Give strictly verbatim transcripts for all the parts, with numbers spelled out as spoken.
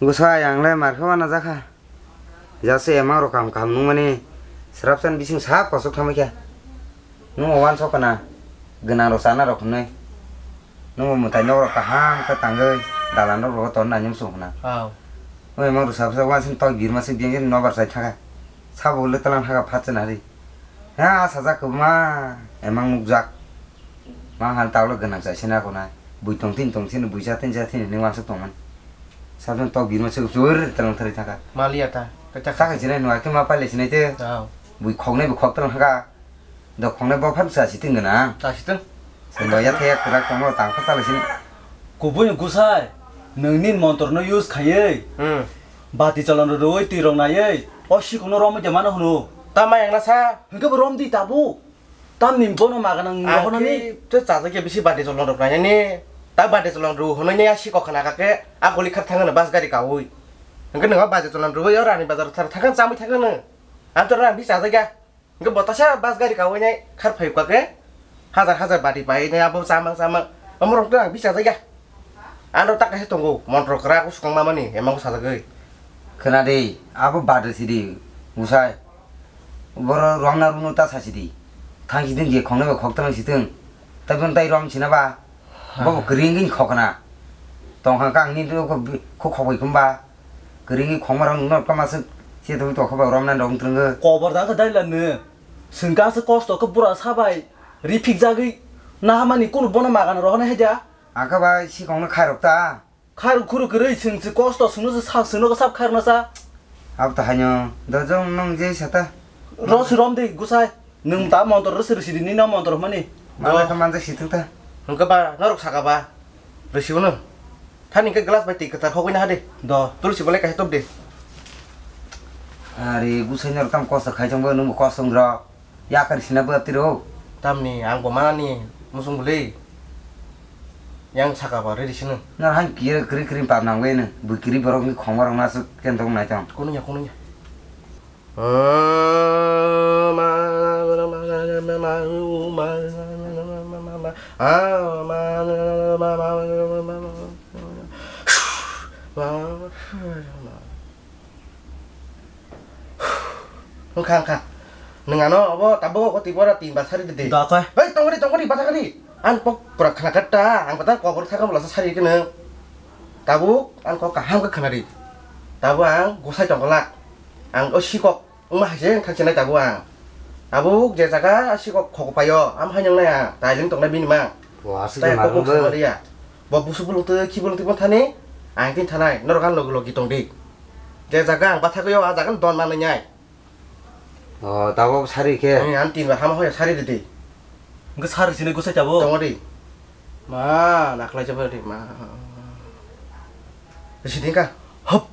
Gusai, ang le mar khe uanajakha. Jase emang rok kaham kaham nungmani srapsan bising sak kosok thamwi khe. Nung uansok kana gwnang rok chana rok hwnwi. Nung mwtai nok rok kaham khe tangwi dalan rok rogo ton nai nung sung khna. Aw. O emang rok srapsa uansini tok birma se biyang nobar sai thaka. Sabo le talang thaka phat chana ri. Ha, sajak kwbangma emang nukjak. Mang han taulo gwnang chai sina khonai. Bui tong tin tong sini, bui cha tin cha tin hinwi uansuk tongmani. Sabjang tok bima chuk chur talang thari thaka. Maliya ta. Kachak. Saka sinai nua khe ma paile sinai te. Aw. Bui khoknai bo khok talang thaka. Do khoknai bo phan sa siting gwnang. Sa siting. Sendo ya the yak kurak tongmo tang kha sala sini. Kubui gusai, nungni montor no use khaiwi. Hmm. Bati cholon rwi twi rok naiwi. O sikung no romwi de mano hunu. Tama yang na sa. Hwnkhe bo rom di tabu. Tamni bono maganang rohornani. Akhe to chajakya bisi bade cholon rok nainani. Ta bade cholon rw hwnwi ya sikok khna kha khe a goli khar thangano bus gari kaui. Hwnkhe nwngo bade cholon rw yo rani bazar thar thangano chamui thangano. Ang to rang bisi chajakya. Hwnkhe botasa bus gari kaui nai khar phai kha khe hajar hajar badi pai nai abo chamang chamang. Omo rok to ang bisi chajakya. Ano tak kaisa tongo, montro kwrak swkang mamani, emang sajagwi. Khna di, abo badri sidi, usai. Boro romna runo ta sasidi. Thang sidin je khongnai ba khok tang situng. Tabon tai rom sina ba. Bobo kring gin khokna. Tong kha kang ni ko khok khok bai kumba. Kring gi khongma rok no kama se se to to khoba romna dong trung. Kobor da kha dai la ne. Sengka se kosto khe bura sabai. Ri phik jagwi. Na hamani kunu bono magan rohna hai ja. Akha bai sikong no khairok ta. Khairok khuru kwrwi chwng chwng kosto chwngno chwng sa chwngno sap khairokna cha. Abo to haino dojong nong je sata. Ro si rom de gusai. Nwng ta montor ro si risi di nino montor mani. Mangla kha manjak si thung ta. Hwnkhe ba norok saka ba. Risi uno. Thani khe glass bai twi kwthar hogwi na hade. Do. Tulsi bolai kaisa top de. Are gusai norok tam kosto khai chong bo nwng bo kosto wng rok. Yakar sina bwtwi rw. Tamni ang bo manani musung bwlwi. Yang saka ba ready sino. Na han kiri kiri kiri pap nang bai no. Bui kiri borok ni khongma rok na suk ken tong nai tong. Kuno ya, kuno ya. Wngkha, wngkha. Nwng ano obo tabuk o twi bora tin ba sari de. Da khe. Hei, tongori, tongori, bathakari. Ang kok pura khna kha ta, ang batang kobor thaka bwlasa sari khe nwng. Tabuk ang kok kaham khe khna ri. Tabuk ang gusai tongkha la. Ang o sikok wngma hai se thang chinai tabuk ang. Tabuk je jaga sikok khok paio, am hai nang nai ang, tailing tongnai bini mang. Bo aswk tei kok khna ri ya. Bo busu bulung twi, khi bulung twi thani, ang tin thanai, norok ang logi logi tong di. Je jaga ang bathakgwi o, a jaga ni don manwi nai. O, tabuk sari khe. Ang tin ba hama hoya sari di di. Hwnkhe sari sini gusai tabuk. Tongo di. Ma, naklai jabo di, ma. Sini ka. Hop.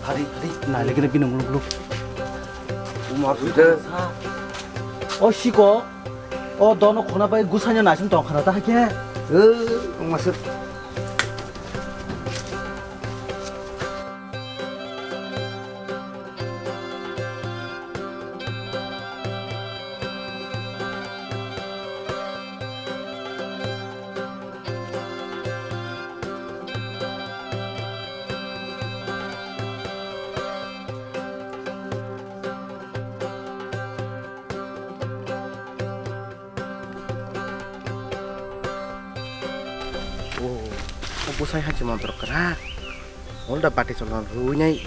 Hari, hari. Nah, lagi lebih nunggu, nunggu. Umar sudah. Oh, siko. Oh, dono khona bai gusanya naising tong khana ta hakhe. Eh, masuk. O, o bwsai hai se montor kwrak. Ol da bati cholon rwinai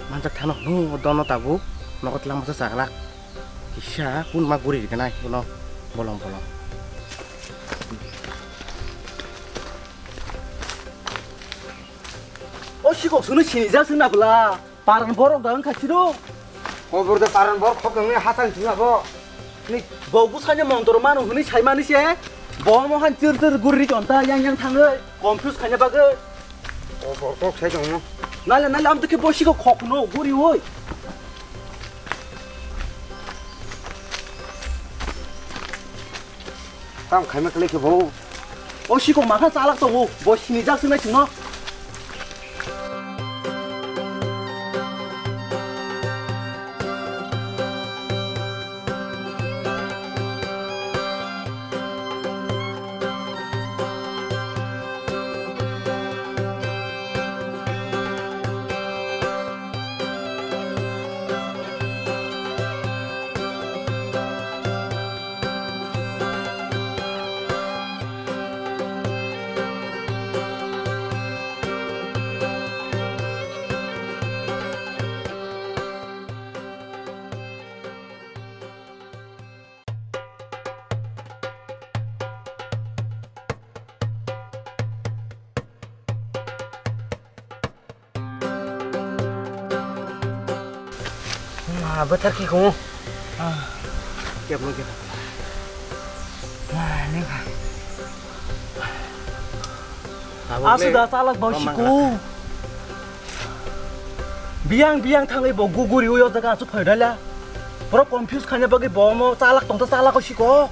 manjak thano hwnwi o dono tabuk nogo twlangmasa chaglak. Kisa kun ma guri riknai bono bolong bolong. O sikok sunu sinijak sung na bwla. Paran borok da wngkha siro. Kobor da paran borok khok wngwi hasal sung abo. Ni bo gusanya montor mano hwnwi saimani se. Bo mohan chir chir guri tonta yang yang thangwi. Confuse khaina bagwi. Kobor kok sai tongmo. Nale nale am to khe bo sikok khokno guri oi. Tam khaima kle khe bo. O sikok makha chalak tongo, bo sinijak swngnai chwngno. Ma, bwthar khi kho. Kebno kebno. Ma, ne kha. Abo Asu le da chalak bo Roma siku. Biyang biyang thangwi bo guguri uyo jaga asu phaidala. Borok confuse khanya bagwi bo omo chalak tongta chalak o siko.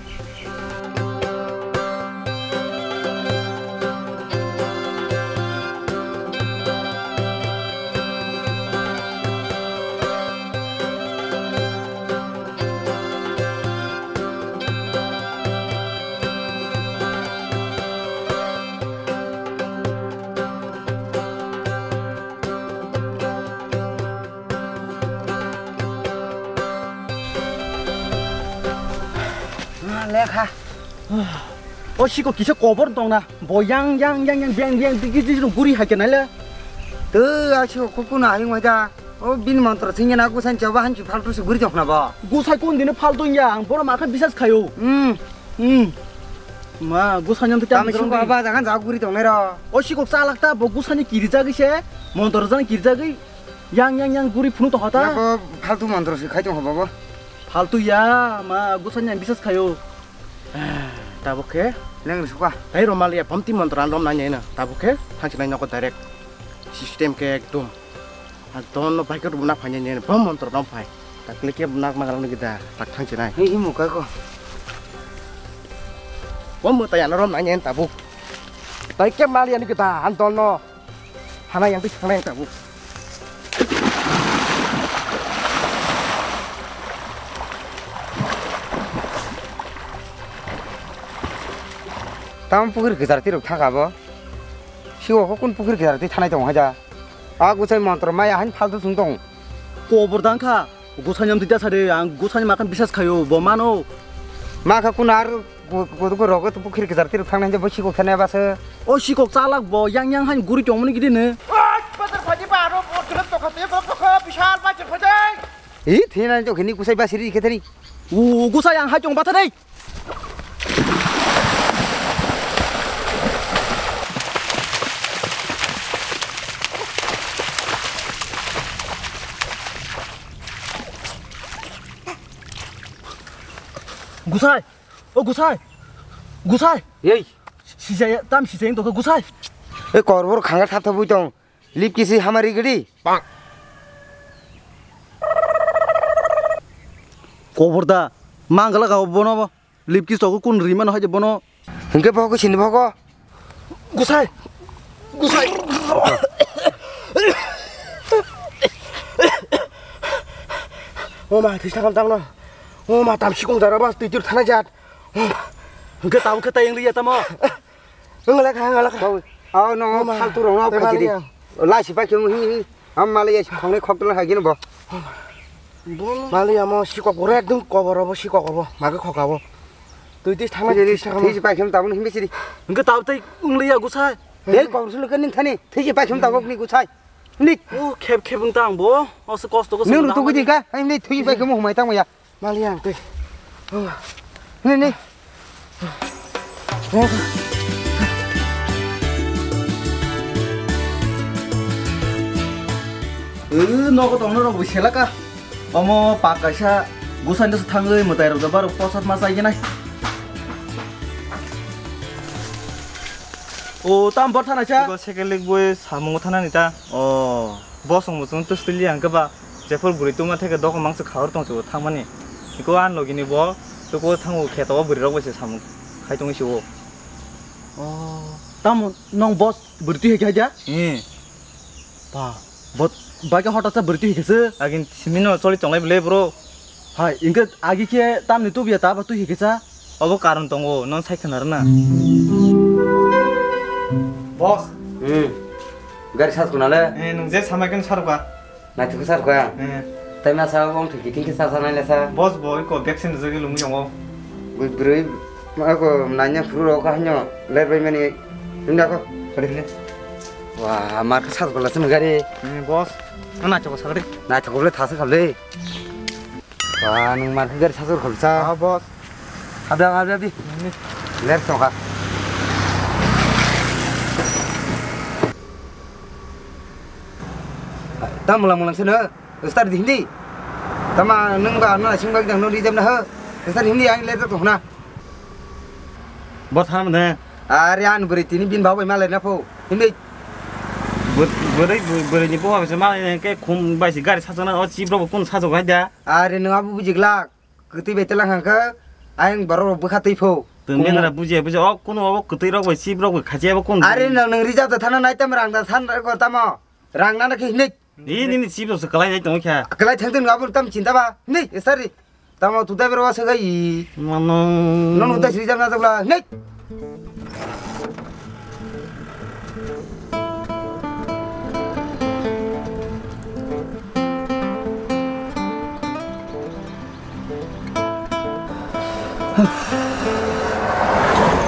Lekha. O siko kisa kobor tongna. Bo yang yang yang yang beng beng digi digi guri hai kenai le. Tei a siko kuku na ayung waja. O bin montro singya na gusan chaba hanchi faltu se guri tongna ba. Gusai kun dine faltu ya ang boro makha bisas khayo. Hmm. Hmm. Ma gusai nyam te Kami kyang suka ba jagan ja guri tongnai ro. O siko chalak ta bo gusani kiri jagi se. Montro jan kiri jagi. Yang yang yang guri phunu tongkha ta. Ya, bo faltu montro se khai tongkha, bo, bo. Faltu ya, ma gusanya bisas khayo. Tabuk khe nang risuka. Tai romal ya, bomti montro an rom nanya na. Tabuk khe thangsi nai noko direct. System khe ekdom. An ton no bike rubna phanya ne, bom montro rom phai. Ta klik khe nak magrang ni da, tak thangsi nai. Hi hi muka ko. Bom mo ta ya rom nanya tabuk. Tai khe mal ya ni da, an ton no. Hana yang twi thangna yang tabuk. Tamo pukhri kwchar twi rok thangkha bo. Sigo kho kun pukhri kwchar twi thanai tongo haja. A gusai montro maya hain faltu sung tong. Kobor dang kha. Gusanyam twi ta sade, ang gusani makan bisas khayo, bo mano. Ma kha kun ar Ko-, ko-, ko rogo to pukhri kwchar tirok thangna hinja bo sikok thani abase. O sikok chalak bo yang yang han guri tongmani gidi ne. Oi, bazar phaji ba aro bo tokha tokha tokha bishal bazar phaji. Hi, thina to khini kusai basiri khe thani. U, gusai ang hai tong batha dei. Gusai. O gusai, gusai. Ei. Sijaya, tam sijaya tongkha gusai. E korbor khanga thap thap ui tong. Lip kisi hamari gidi. Kobor da, mangala ka bono bo. Lip kis to kun rimano haje bono. Hingke bogo sini bogo. Gusai! Gusai! O ma, thwi sakam tangno. O ma, tam sikung jara bas, twi twi thana jat. O ma, hwnkhe tabuk khe tayang liya tamo. Wng lek ha, wng lek ha. Bawi, aw, no, o ma, phaltu rok no tei phaidi. Maliya. Lai si pai khe, hi, hi. Am maliya si khongnai khokdol hai gino bo. Maliya mo sikok boro ekdom kobor obo, sikok obo, mage khoka bo. Twi twi thangna twi twi thangna. Thwi si pai khe tabuk himbe siri. Hwnkhe tabuk tei wng liya gusai. Ei kobor sulu khe ning thani. Thwi si pai khe tabuk ni gusai. Nik. O khep khep wng tang bo. O se kosto ko. Nung rutu gudi ka. Ai ni thwi si pai khe mo humai tang ya. Maliya ang twi. Ni ni. Nogo tongno rok bo selaka. Omo pak kaisa gusai no thangwi mwtai rok da barok posat ma chai nai. O tam bor thana cha. Bo sekelik boi samung thana ni ta. O bo song musung tu stili ang keba. Jephor bwrwi tuma theke doko mangsa khawar tong se bo thangmani. Iko an logi ni bo tuko thango kheto o bwrwi rok bai se samung khai tong se o. Oh, tamo nong boss bwrwi twi hai khe hai da? Eh. Ba, bot, bai khe hotat sa bwrwi twi hai khe se? Agin simi no choli tonglai bwle bro. Hai, ingkhe agi khe tamni tubiya ta ba twi hai khe sa? Obo karon tongo, nong sai khna rwna. Boss. Hmm. Gari sas kuna le? Eh, nung je samai khe sarba. Naithok khe sar kha. Eh. Tai masa wng thwi kiting khe sasa nai lesa. Boss bo iko vaccine jagwi lungwi tongo. Bui bwrwi ma ko nanya phuru rok hanyo ler bai mani. Nda ko. Sorry, sorry. Wa, mar khe sar gola sini gari. Eh, boss. Ana choko sagri. Naithok le thasa khale. Wa, nung mar khe gari sasur khol sa. Ah, boss. Habda, habda di. Ini. Ler soka. Tam mulang mulang sini. Start di hindi. Tama nung ba ano asing bagi dang no di jam na ha. Start hindi ang ler to na. Bor tham ne. Are an beri tini bin babai malai na po. Hindi. Beri, beri ni po habis malai ke khum bai si gari sajana o chip rok kun sajok hai da. Are nung abu bujiglak. Kwtwi bai telang hangkha, ayang borok rok bwkha twi pho. Tong Kumo. Nera bujiya bujiya, o kuno obo kwtwi rok bai chip rok bai khachiya bo kun. Are no nung rijak da thana nai tam rang da than ko tamo. Rang nana khe hinwi. Ni, ni, ni chip rok se kalai nai tong kha. Kalai thang tong abo tam chinta ba. Ni, sorry. Tamo tu dai berwa se gai. Mano. No no dai rijak na dogla. Ni.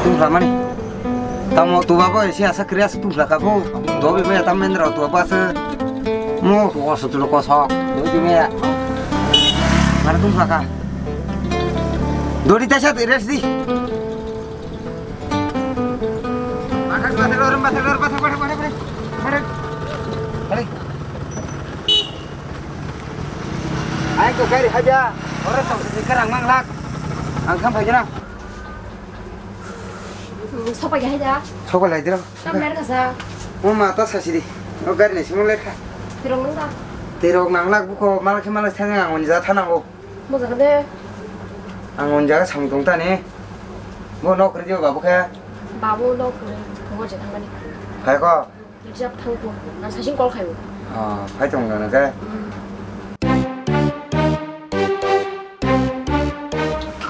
Tungkha mani. Tamo tuba bo ese asa kriya se tungkha ka bo. Dobe bo tam mendra tuba bo asa. Mo ko so tulo ko so. Doi di me ya. Mana tungkha ka. Dori ta sa rest di. Bathak, bathak, lorem, bathak, lorem, bathak, bathak, bathak, bathak. Bathak. Balik. Aing ko gari haja, ora tong se kerang mang lak. Ang kham phai jana. Sopa ya haja. Sopa lai dira. Kam ler ka sa. O ma ta sa sidi. O gari ni simon lekha. Tirong nang da. Tirong nang lak buko mal khe mal thang ang on ja thanang o. Moja ka de. Ang on ja samung tong ta ni. Bo nok ri diba babu khe. Babu nok ri. Ngo je thang ni. Hai ko. Rijak thang ko, ang saichung call khaio. Ah, phai tong na khe. Hmm.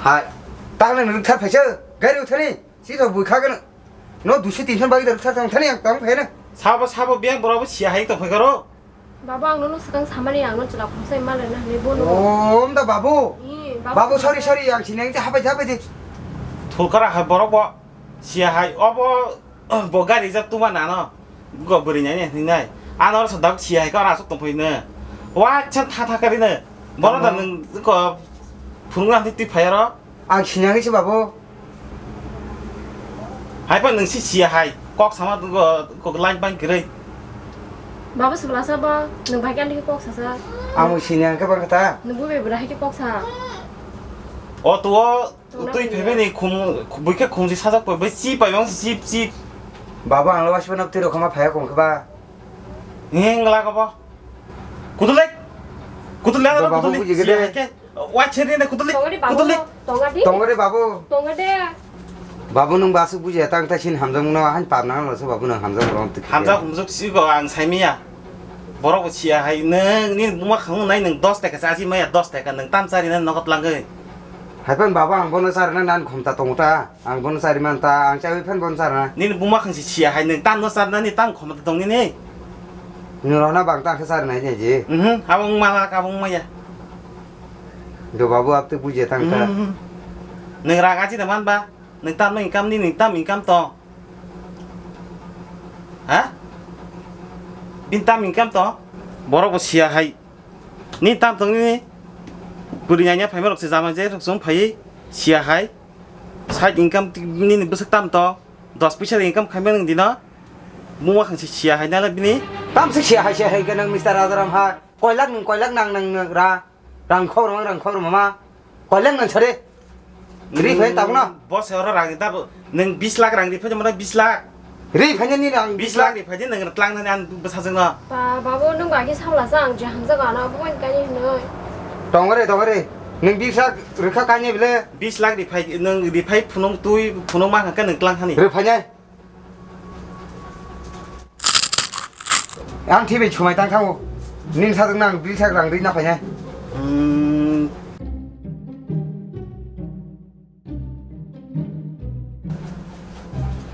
Hai, tang nang rwkthar phaisa, gari uthani, si to bui kha gano. No duiso tinso bagwi da rwkthar tong thani ang tang phai na. Sabo, sabo, biyang borok bo siya hai tong phai karo. Babu, ang nono swkang samani, ang no chwla khumsai mal rwna hinwi bono. Oh, om da babu. Ih, babu. Babu, sorry, sorry, ang sinai habai habai di. Thulkara hai borok bo siya hai, obo. Bo gari jak tuma nano. Go bwrwi nai hinwi nai. Ano oro sa dak siya hai ka oro aswk tongphai no. Wa cha tha tha kari no. Bono da nwng ko phunukna hinwi twi phai oro. Ang sinya khe se babu. Hai pa nwng si siya hai. Kok sama go kok line bang kwrwi. Babu swbla sa ba nwng bai kan kok sa sa. Ang sinya khe bang kha ta. Nwng bu be bwrwi hai khe kok sa. O to Twi phaibai ni khum, buikhe khumsi sajak pai, bai chi pai bang chip chip. Baba, ang lo wasibo nok twi rok ma phaya kong khe ba. Ngeng la ko bo. Kudulek. Kudulek, Bo, Baba, kudulek. Buji gede. Siya hai khe. Wai cheri ne kudulek. Tongari babu, Kudulek. Tongari. Tongari babu. Tongade. Babu, nung basu buji tang ta sin hamjang no han pap nang lo so babu nang hamjang rom tik. Hamjak humjuk si go ang sai miya. Borok bo siya hai nung ni buma khang nai nung dos taka sa si maya dos taka nung tam chari na nogot langoi. Hai phan baba ang bono charna nan khomta tongo ta, ang bono chari man ta, ang chawi phan bono charna. Nini buma khang si siya hai nung tam no charna ni tam khomta tong nini. Nirona bang ta khe charna ni ji. Mhm, abang mala kabang maya. Do babu apte bujia tang ta. Mhm. Nung raga chi da man ba, nung tam no income ni nung tam income to. Ha? Bin tam income to. Borok bo siya hai. Ni tam tong nini. Bwrwi nanya phaima rok se jama je rok song phai siya hai. Side income ti-, nini bwswk tam to. Dos puisa income khaima nung dino. Buma khang se siya hai nala bini. Tam se siya hai siya hai ganang Mister Rajaram ha. Koilak nung koilak nang nang nang ra. Rang khorma rang khorma ma. Koilak nang sare. Ri phai tabno. Boss oro rang ni tabo. Nung bis lakh rang ri phai mano bis lakh. Ri phai ni rang bis lakh ri phai nung tlang nani an bwsajwk no. Ba, babu, nung ba khe samla sa ang je hamjak ano, abo bai kani hinoi. Tongore, tongore. Nung bis lakh rikha kani bile. Bis lakh ri phai, nung ri phai phunung twi, phunung ma kha nung tlang hani. Ri phai nai. Ang thwi bai sumai tang thango. Nini sajwk nang bill sak rang rwi na phainai. Hmm.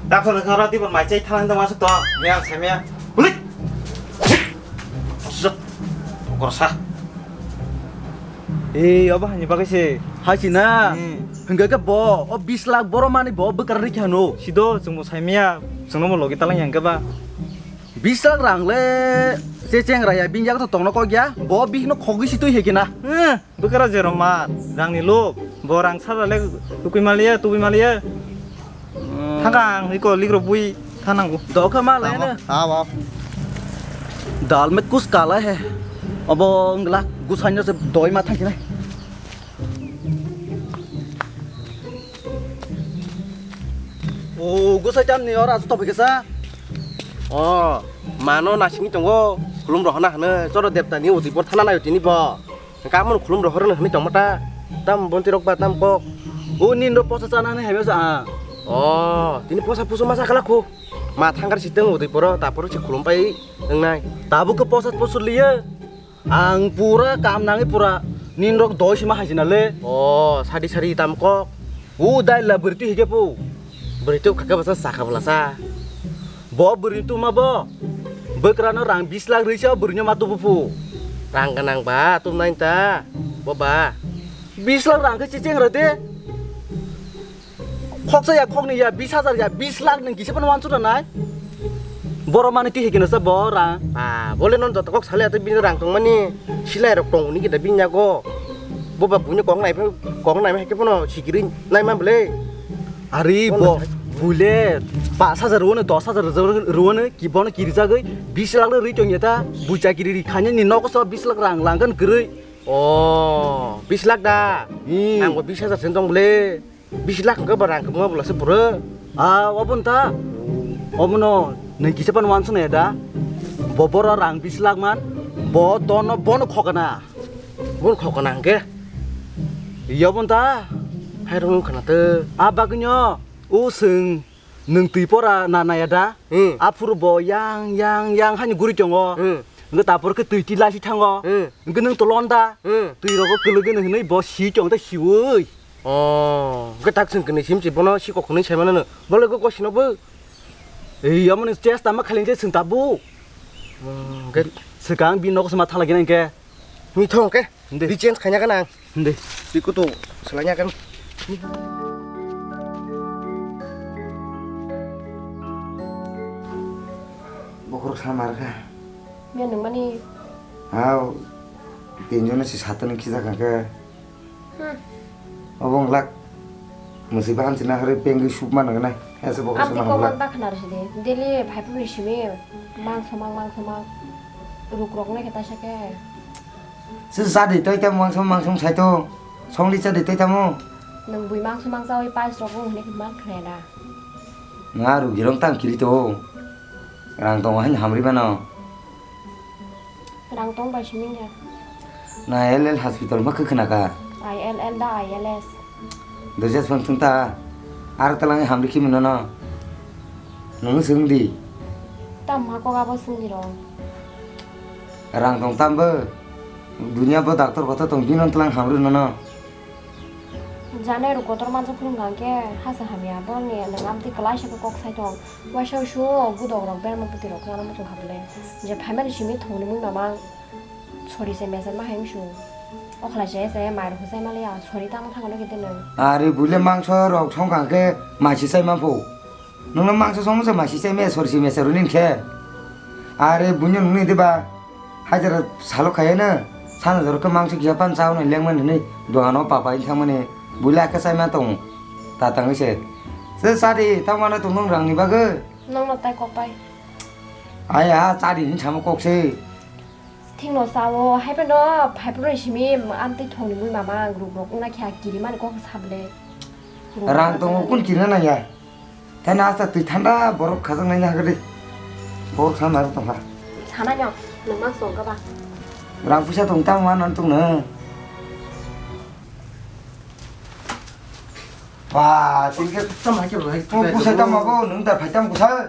Doctor ni khara tibor mai chai thalang tong asuk to. Mia, se mia. Bulik. Sujak. Korsa. Ei, obo hani bagwi se. Hai si na. Hmm. Hingke ke bo, o bis lakh boro mani bo bwkar ri khano. Sido, chwngbo sai mia, chwngno mo logi talang yang ke ba. Bis lakh rang le, se cheng raya bin jak to tongno kok ya. Bo bihno khogwi si twi he kina. Hmm. Bwkra je roma, rangni lok, bo rang sara le tukui maliya, tukui maliya. Hmm. Thangka ang iko ligro bui thanango. Dokha ma le ne. Aw, aw. Dal me kus kala he. Abo ngla gusanyo se doi ma thangkine. O gusai chamni ora asu topi kesa. O, mano nasingni tongo, khulum rohona hane, choro deptani uti por thana nayo tini bo. Kamon khulum rohor no hwnwi tongma ta. Tam bonti rok ba tam kok. O nin ro posa chana hwnwi hamya sa. O, tini posa pusu masa kala khu. Ma thangkar si tong udui poro, ta poro si khulum pai wngnai. Tabuk khe posa pusu liye. Ang pura kam nangwi pura nin rok doi sima hai sina le. O, sadi sadi tam kok. U dai la bwrwi twi hike pu. Bwrwi twi khaka basa sakha bwlasa. Bo bwrwi tuma bo. Bwkrano rang bis lakh rwi sa bwrwino ma tubu pu. Rang gwnang ba tum nai ta. Bo ba. Bis lakh rang khe chicheng rw de. Khoksa ya khokni ya bis hajar ya bis lakh nang kisa pano wansuk nai. Boro mani twi hikino sa bo rang. Ah, bole non joto kok sale ate bini rang tongmani silai rok tong ni kita bini yago. Bo ba buino kok nai kok nai ke pono sikiri nai man bole. Ari bo bule pas hajar ruwano dos hajar ruwano ki bono kiri jagoi bis lakh rwi tong ya ta bucha kiri ri khanya ni nogo so bis lakh rang langkan kwrwi. Oh, bis lakh da. Hmm. Ang bo bis hajar sen tong bole. Bis lakh hwnkhe ba rang kwbangma bwlasa bwrwi. Ah, obo wng ta? Obono nwng kisa phano wansuknai da? Bo boro rang bis lakh man, bo dono bono khokna. Bono khokna hwnkhe? Iya obo wng ta? Hai rwng khna tw. Ah, bagwino, o swng nwng twi pora na naya da? Hmm. Aphuru bo yang, yang, yang haino guri tongo. Hmm. Hwnkhe tapor khe twi twi laisi thango. Hmm. Hwnkhe nwng to londa. Hmm. Twi rogo kwlwgwi nw hwnwi bo si tong tei siwi. Oh, hwnkhe tak chwng kwnwi sim si bono si kok hwnwi sai mano no. Bo le go kosi no bo. Ei, omo ni chest tama khali je chwng tabuk. Hmm, hwnkhe swkang bi nogo sma thala gina hwnkhe. Mithong khe. Hindi. Bi change khaina gana. Hindi. Bi kutu selanya kan. Bokhorok sa mar kha. Miya nung mani. Hao. Tinjono si satan khija kha khe. Hmm. Obo wng lak. Mwswi bahan sina hare pengwi sup mano gnai. Ese bo Amtwi sima kokma hwnglak. Bakha narwsidi. Daily phaiphuru simi mangso mang, mangso mang. Ruk rok nai khe taisa khe. Se chadi tai tamo mangso mangso sai to. Songli chadi tai tamo. Nwng bui mangso mang chawi pais rok wng hwnwi khe man khnai da. Nga ruk girong tang kiri to. Rang tongo haino hamri mano. Rang tong bai simi ya. Na L L hospital ma khe khna ka? I L L da I L S. Dojas phang thung ta. Ar talang hamri khi mano no. Nung swng di. Tam ma kok abo swng di ro. Rang tong tam bo. Dunia bo doctor kotha tong binon talang hamri no no. Jane ruk kotor mansa phunuk hwnkhe hasa hamya borokni nwng amtwi kwlai se kok sai tong. Waisa usu gudok rok berma bwtwi rok khna muchung habole. Je phaimani simi thongni mui mamang sori se mesen ma hai usu. Okhlai se se mai rok sai maliya sori tamo thango nokhe tene. Are buile mangso rok song kha khe mai se sai ma pho. Nungno mangso songmose masi chai me sorsi mesa rwni khe. Are buino nungni diba hajar salo khayano sana jorok khe mangso kisa pan chaono lengmani hinwi dogano papa hin thangmani buila khe chaima tongo. Ta tangwi se. Se chadi tamo ano tongmung rangni bagwi. Nongno tai kok pai. Aya chadi hin samo kok se. Thingno sao, hai phano phaiphuru simi amtwi thongni mui mama ang ruk rok wngna khe kirimani kok sabole. Rang tongo kun kirina nangya. Thana asta twi thanda borok khajak nai hagri. Borok sana ro tongkha. Sana nyo, nang mang song ka ba. Rang puisa tong tamo ma non tong no. Ba, tingke tam hai ke bai. Tong puisa tamo bo nung da phai tam kusa.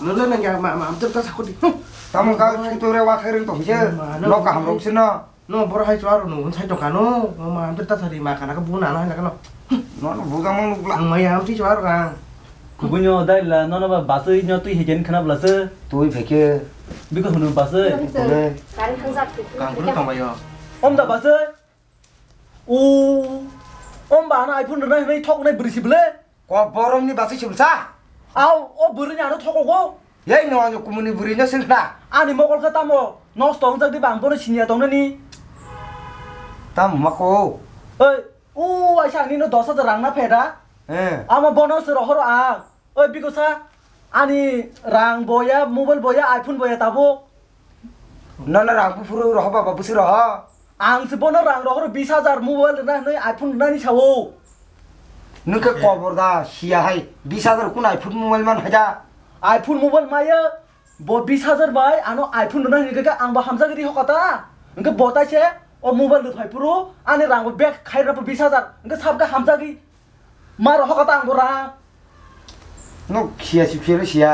Nolo nang ya ma ma amtur ta sakudi. Tamo ka sutu re wa khairung to hije. Ma, no. No kaham rok sino. No boro hai chuaro no sai to kano. Ma amtur ta sari ma kana ka buna na na kano. No no buga mang nukla. Ang ma ya amti chuaro ka. Kubunyo dai la no no ba basai nyo tui hegen khana blase. Tui pheke. Biko hunu basai. Kare thang jat. Kang bulu tang ba yo. Om da basai. O, om ba na iPhone rwnai hwnwi thoknai bwrwi si bwle? Ko boromni basai si bwsa? Au, o bwrwini ano thokogo. Yai no ano kumuni bwrwino swngkhna. Ani mokol khe tamo nosto wngjak di bang bono siniya tongnani. Tamo mako? Oi, o aisa ani no dos hajar rang na pheda. Eh. Amo bono se rohoro ang. Oi bikosa, ani rang boya, mobile boya, iPhone boya tabuk. Nono rang buphuru roho baba busi roho. Ang se bono rang rohoro bis hajar mobile rwna hwnwi iPhone rwnani sao. Nwng khe kobor da siya hai bis hajar kun iPhone mobile man hai da. iPhone mobile maya bo bis hajar bai ano iPhone rwna hwnwi khe ang bo hamjagwi ri hokata. Hwnkhe bo tai se o mobile rwphai phuru ani rang bo bag khai rwpha bis hajar hwnkhe sabkhe hamjagwi. Ma rohok ta ang bora. No khiya si khiya siya.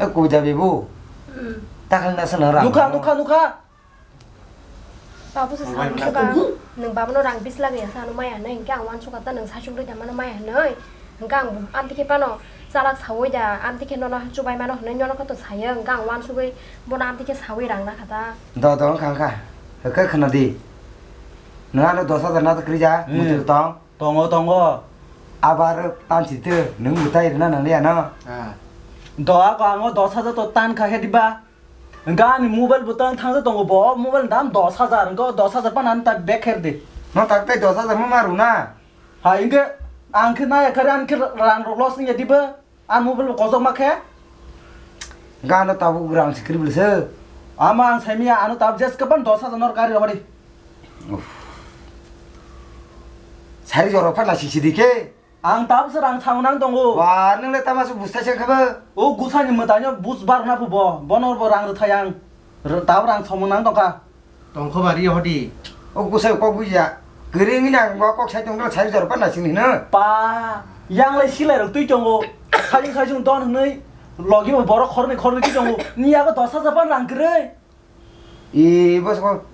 E koi da bebu. Hmm. Takal na sana ra. Nukha, nukha, nukha. Babu se Mobile sakhe na ba, kubu. Nwng babu no rang bis lagi ya sanu maya nai, hingke ang wan suka ta nwng sasung roi da mano maya nai. Hingke ang amti khe pano chalak sawi da, amti khe nono chubai mano hwnwi nono khe to sayo, hingke ang wan sugwi bono amti khe sawi rang na kha ta. Do, do, wngkha, wngkha. Hwkhe khna di. Nwng ano dos hajar na kwrwi ja, Hmm. muitu tong. Tongo, tongo. Abar tansi te, nwng mwtai rwna nang liya no? Ah. Doa ko ango dos hajar to tan kha khe diba? Hwnkhe ani mobile bo tang thangsa tongo bo, mobile dam dos hajar, hwnkhe o dos hajar pan ani ta bag kher di. No tak tai dos hajar mo ma rwna? Ha, hwnkhe ang khe naya khe ani khe rang rok loss wngya diba? Ang mobile bo kosok ma khe? Gano tabuk rang sikri bilse. Ama ang saimia ano tabuk jes kapan dos hajar nor kari rohori. Uff. Sari jorok pha nasi sidi khe. Ang tabuk se rang samung nang tongo. Wa, nung le tama su bustai se khaba. O gusani mwtaino bus bar na phubo. Bono bo rang rwthai ang. Tabuk rang samung nang tongkha. Tongkho bari hodi. O gusai kok buya. Kwrwngni ang bo kok sai tongkha sai jor pa nasing hino. Pa, yang lai silai rok twi tongo. Sajung sajung don hwnwi logi bo borok khorni khorni twi tongo. Ni yago dos hajar pan rang kwrwi. I bo soko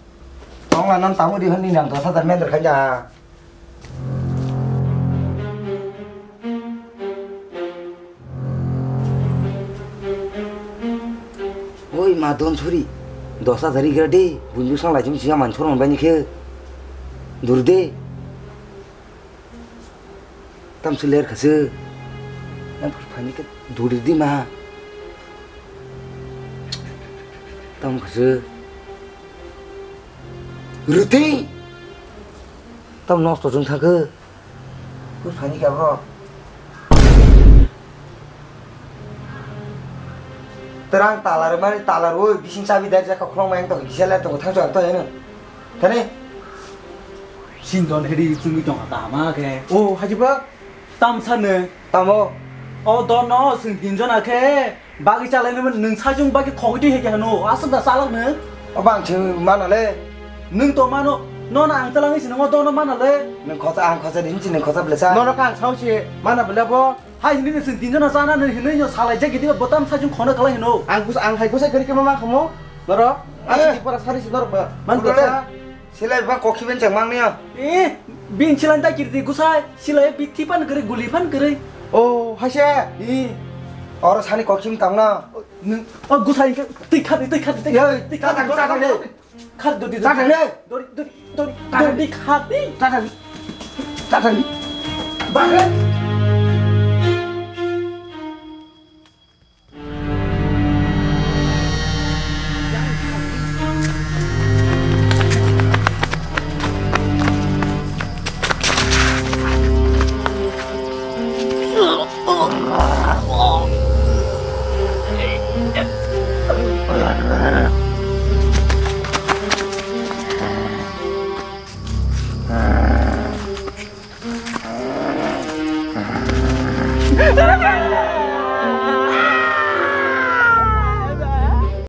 tongla nan tamu di honni nang dos hajar mender khaja. Oi ma don suri, dos hajar igra de, bunju sang lai chum siya man chorong bani khe. Dur de. Tam su ler khase. Nam phani khe dur di ma. Tam khase. Rwtwi. Tam nosto chwng thangkhe. Bwsani khe bro. Terang talar mani talar oi bising chabi dai jakha khulong mayang tong kisa le tong thang chang to heno. Thani. Sindon heri chungwi tong ta ma khe. O haji bro. Tam sane. Tamo. O dono sing tinjona khe. Bagwi chalainai nwng sajung bagwi khogwi twi hai khe hano, aswk da chalak nwng. O bang se mana le. Nwng to mano, nono ang twlangwi se nwngo dono mana le. Nwng khosa ang khosa din si nwng khosa blesa. Nono kang sao se mana bele bo. Hai hini nwng sing tinjona chana nwng hinwi no salai jagidi bo tam sajung khono kalai hino. Ang kus ang hai kusa kari kema ma khamo. Noro, Eh. aswk pora sari se noro ba. Man Ulo blesa. le. Silai ba kokhi ben chang mang niya. Eh, bin silai ta kirti gusai, silai bithi pan kere guli pan kere. Oh, haise. Eh. Oro sani kokhi tang na. Nung, oh gusai ke tik khat tik khat tik Ya, khat tik khat tatang, tatang, dori, dori, dori, dori, dori, dori, Tatang. dori, khat ni. Tatang. Tatang. Bang.